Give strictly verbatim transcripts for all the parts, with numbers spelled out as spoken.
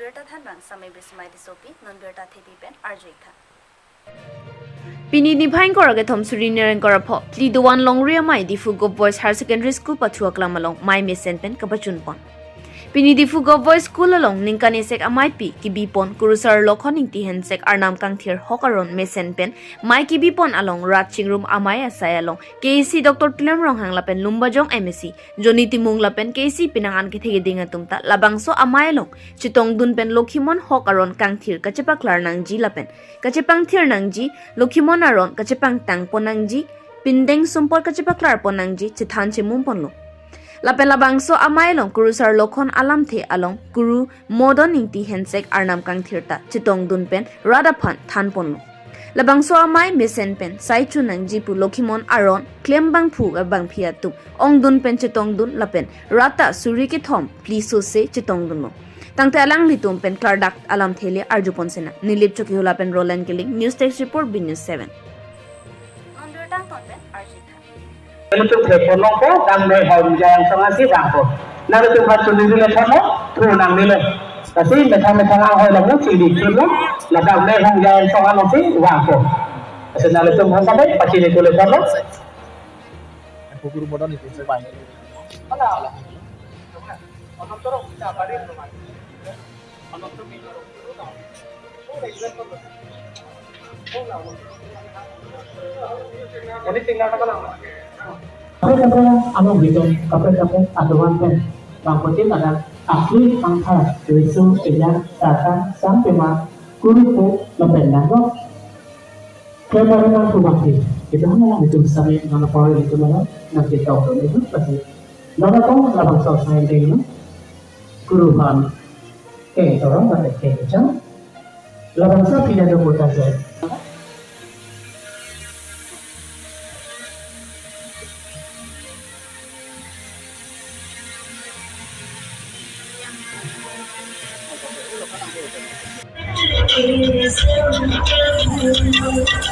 Birta thanbang Samai Bismai Tissopi, non birta thepi pen arju-ik tha. Pini niphai ingkoi ra kethom suri niphai ingkoi ra pho, phli doan longri amei Diphu Govt Boys Higher Secondary School pathu aklam along mei mesen pen kapachun pon. Pini Diphu Govt Boys School along ningkan isek ameipi kebi pon Kurusar Lokhon Ingti Hensek Arnam Kangthir hok aron mesen pen mei kebi pon along rat chingrum amei asai along K A C Doctor Tuliram Ronghang lapen Lumbajong M A C Johnny Timung lapen K A C penang an kethe keding atum ta labangso amei along chetongdun pen Lokhimon hok aron kangthir kachepaklar nangji lapen kachepangthir nangji, Lokhimon aron kachepangtang pon nangji, pindeng sumpot kachepaklar pon nangji chethan chemum ponlo. Lapen labangso amei along Kurusar Lokhon alamthe along Kuru Modon Ingti Hensek Arnam Kangthir ta chetongdun pen rat aphan than ponlo. Labangso amei mesen pen sai chun nangji pu Lokhimon aron klem bangphu bangphi atum ongdun pen chetongdun lapen rat ta suri kethom phli sose chetongdunlo. Tangte alanglitum pen klardak alamthe le arju pon sinang. Nilip Chokihola pen Roland Killing, News Desk Report, B News seven. Non birta angton pen arju-ik tha. Nangtum theklong po, dam me hong jang song asi vangpo. Nangtum phan chuli le thon lo, thu nangne lo. Lasi methang methang ahoi lamu chili chulu, la dam me hong jang song ano si vangpo. Lasi nangtum phan sampai pachini chuli thon lo. Kuru Modon Ingti Hensek. Kaprek kaprek anong bitung, kaprek kaprek aduan pen bangphutin adak akli angthar risu ejang saka sampema kurupu lapen nanglo. Kemari nang kubangki, kita hana nang bitung sami nang apor itu mana nang kita orang itu pasti. Nang apa labangso asai dengno. Kuru aphan keng torong kate keng chang. Labangso pina do kota jai. Ito, ito, ito, ito, ito, ito, ito, ito, ito, ito,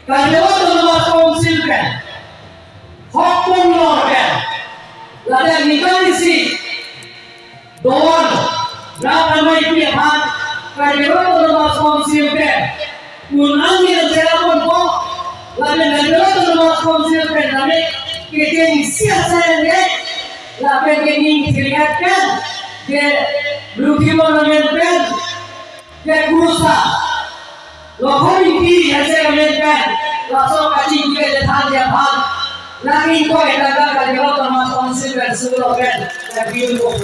Karbi Anglong Autonomous Council pen, hok pon lor pen, ladak ningkan isi doan rat ameipi aphan Karbi Anglong Autonomous Council pen un-an ni sera ponpo, lapen Karbi Anglong Autonomous Council pen kami kekeng isi asai ne, lapen ke ning thiriat pen, ke Lokhimon amen pen, ke Kurusar Lokhon Ingti Hensek amen pen, laso kachingki kachethan aphan, nang ingkoi tangka Karbi Anglong Autonomous Council pen, sulo pen, nang biun ko.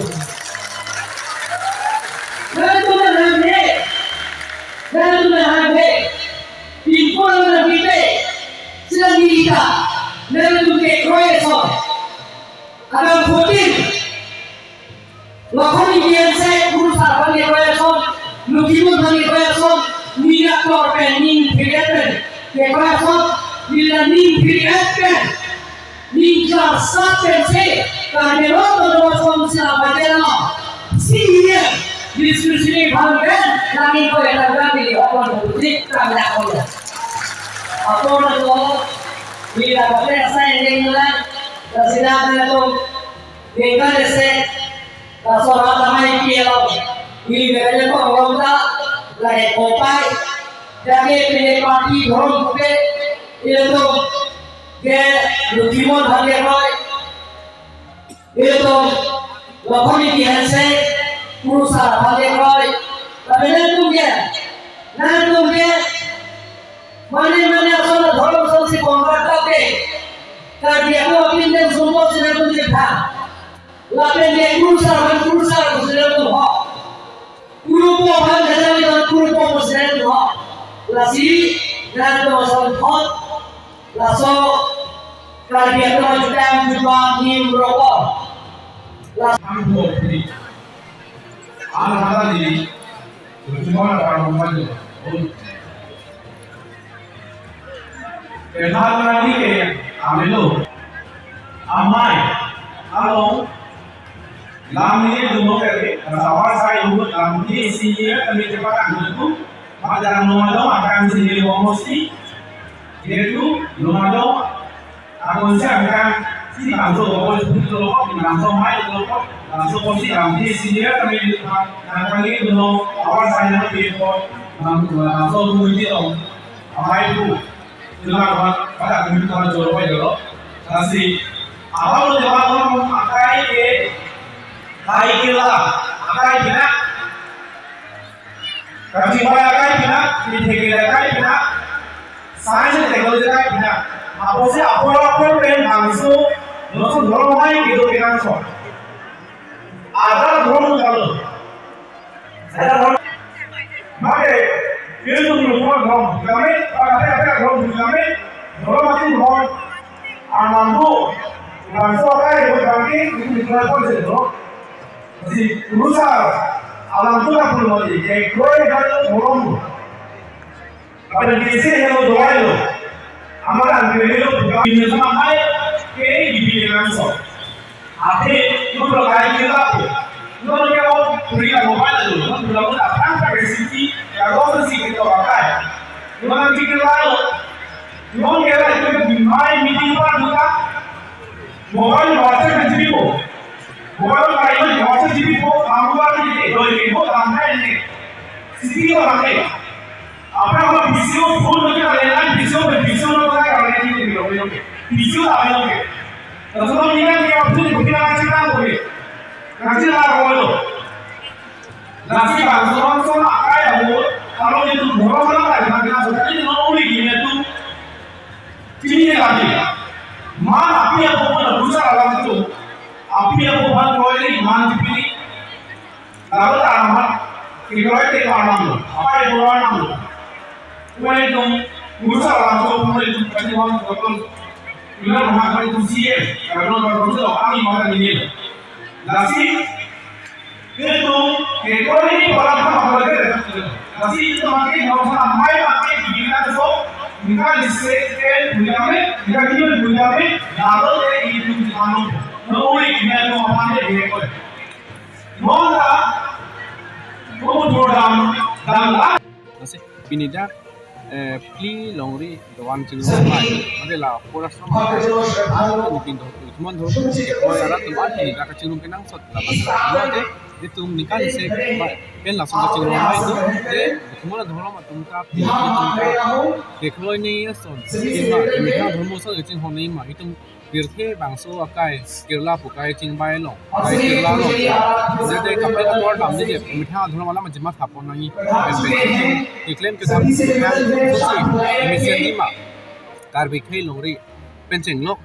Nangtum nang hanghe, nangtum nang hanghe, ingkoi nang bipe, sila nilita, nangtum kekroi ason. Abang fourteen. Lokhon Ingti Hensek Kurusar aphan kekroi ason, Lokhimon aphan kekroi ason, ning ator pen ning phiriat pen kekroi ason, nila ning phiriat pen, ning klarsat pensi, Karbi Anglong Autonomous Council aphan kelang. Si ye, diskusi ni bang pen, nang ingkoi tangka neli apor putri tangka apor. Apor lo, nila kaprek asai dengno, la sida na to, Ningkan isi, laso rat ameipi along, ili beraja tong lom ta, lahai kopai, jake pine party dhorom puke, ilitum ke Lokhimon aphan kekroi, ilitum Lokhon Ingti Hensek, Kurusar aphan kekroi, tapi nangtum ke, nangtum ke, mane mane ason dhorom ason si convert ta ke, Karbi atum apindeng sumpot si nangtum chepha. Lapen ke Kurusar aphan Kurusar pusi nangtum ho. Kurupo aphan jajali aphan Kurupo pusi nangtum ho. Lasi nangtum ason thot. Laso Karbi atum ajutang jutang nim rokok. Laso Alhamdulillah, cuma orang rumah tu. Kenal lagi ke, amilo. Amai, alo, lam ni dulu ke, sabar saya dulu, lam ni sini ya, kami cepat angkat tu, macam rumah dong, akan sini rumah mesti, yaitu rumah dong, akan saya akan si langsung bawa sepuluh kilo, langsung mai kilo, langsung kosi lam ni sini ya, kami akan ni dulu, awal saya nanti ko, langsung dulu dong, amai tu. Cuma apa, pada kami tuan joro pai joro. Lasi, awal lo jawab lo akai ke, kai ke la, akai pina. Kami pai akai pina, kami theke akai pina. Science and technology akai pina. Apotsi apor apor pen bangso, langsung dhorom hai kedo pina so. Ada dhorom kalau. Mate, ilmu ilmu dhorom kami, kami kami dhorom kami, dhorom mati dhorom. Anambu, bangso akai, bangke, ini dhorom pon se dhorom. Si, urusan, alam tu tak perlu mati, eh, koi dhorom. Pada desi yang lo doa lo. Amaran kiri lo buka ini sama hai ke bibi dengan so. Ate, lo lo kai kita tu. Lo lo kau puri ka mobile lo. Lo lo lo apa pakai siti, ya lo si kita pakai. Lo nanti kita lo. Lo kira itu di mai meeting pa duka. Mobile WhatsApp kan jibi ko. Mobile kai lo WhatsApp jibi ko. Kamu apa ni? Lo ini ko, kamu ini. Siti ko pakai. Apa apa bisio phone lo kira lelan bisio be bisio lo kai kare ni ni lo lo. Bisio la lo. Terus lo ni kan dia phone ko kira cerita ko ni. Nanti lah lo. Nanti kan so so na kai lo. Kalau itu dhorom na kai na so ini lo uli gini tu. Ini lagi. Mana api apa pun bisa alam itu. Api apa pun kalau ini mana dipilih. Lalu tanaman, kikroy te parnam lo, apa itu parnam lo? Kue itu, urusan langsung kue itu, kue itu, kue itu, kue itu, kue itu, kue itu, kami makan ini. Lasi, itu, kikroy ini parnam apa lagi? Lasi itu makin, nggak usah main, makin bikin aja so, nggak di seken, nggak kami, nggak kami, nggak kami, lalu deh itu di mana? Lalu ini mau apa deh, kikroy. Monta, umur dam, dam, dam. Lasi, pini dak, eh, phli longri doan chingrum pai. Mate la, pura sama. Mate ni pin do, mon do, koi arat atum pini dak chingrum kenangsot. La, mate, itum ningkan isi pai. Pen langsung ke chingrum pai tu, eh, mon dhorom atum ta, pini atum ta. Kekroini ason, ima, ima dhorom ason kechinghon ima, itum Pirthe bangso akai, Kerala pu kai chingbai long, kai Kerala long. Jete kaprek ator dam jete, methang adhorom alam ajimat hapon nangji. Pen pen keklem kedam, sosi, emesen lima. Karbi khei longri, pen chenglok.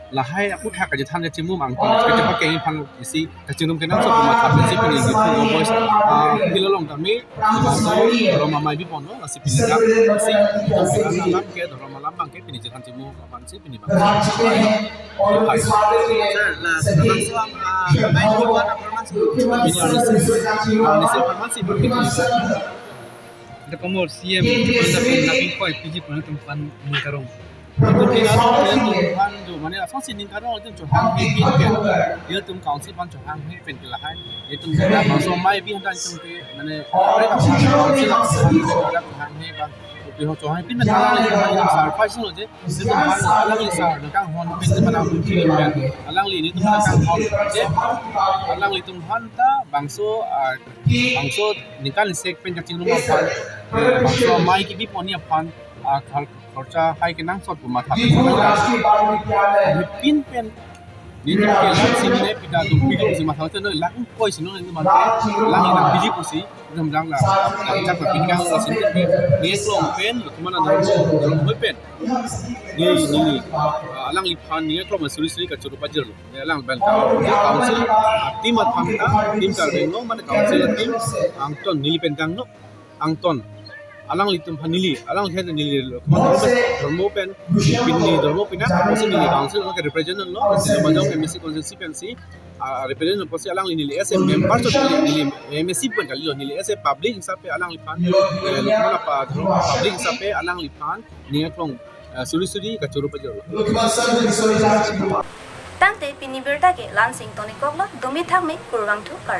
Lahai aputhak kachethan kachimum angton, kachepakai aphan isi, kachingrum kenangsot pu matha pensi pini YouTube voice, ah, pilo long tame, bangso, dhorom amei bipon lo, lasi pini dak, si, dhorom alam ke, dhorom alam abang ke, pini chethan chimu, aphan si, pini bang. Sir, la, bangso, ah, amei bipon, aphan si, pini, ah, si, ah, si, aphan si, pini. Ante komor C M, Anda pun napi koi, P G pun tum pan ningkarong. Itum ning karong, itum pan jo, mane asonsi ning karong, itum chohang he, he, he. Itum council pan chohang he, pen ke lahai. Itum kena bangso amei bi handa itum ke, mane, council pan chohang he, bang. Itum chohang he, pin na kalang le, itum surprise lo je. Itum pan, alangli sar, nang kanghon, pin na kalang, alangli itum kanghon je. Alanglitum hanta, bangso, ah, bangso ningkan isi pen kachingrum aphan, eh, bangso amei kebi ponji aphan, ah, khar-, kharcha hai kenangsot pu matha. Pin pen, nelitum ke lang si ne pita tum pidum si matha, te no lang koi si no ne mate, lang nang piji pusi, dam lang la, lang chak pin kang si ne pen, ne klong pen, kemana dam, dam hoi pen. Ni, ni, ni, ah, alangliphan ne klong suri suri kachuru pajir lo. Alang pen council, council team aphan ta, team Karbi Anglong mane council team, angton neli pen kangno, angton. Alanglitum aphan neli, alangli aphan neli, dhormo pen, pini dhormo pina, apotsi neli council along ke represent lo, Silchar Majong M A C constituency pensi, ah, represent lo apotsi alangli neli as a member so neli, neli M A C pen kalilo, neli as a public hisap pen alangliphan, eh, Lokman apa dhormo public hisap pen alangliphan, ning aklong, eh, suri suri kachoro pajirlo. Tangte pini birta ke la-ansi ingtonikoklo, dumi thakme kurvangthu kar.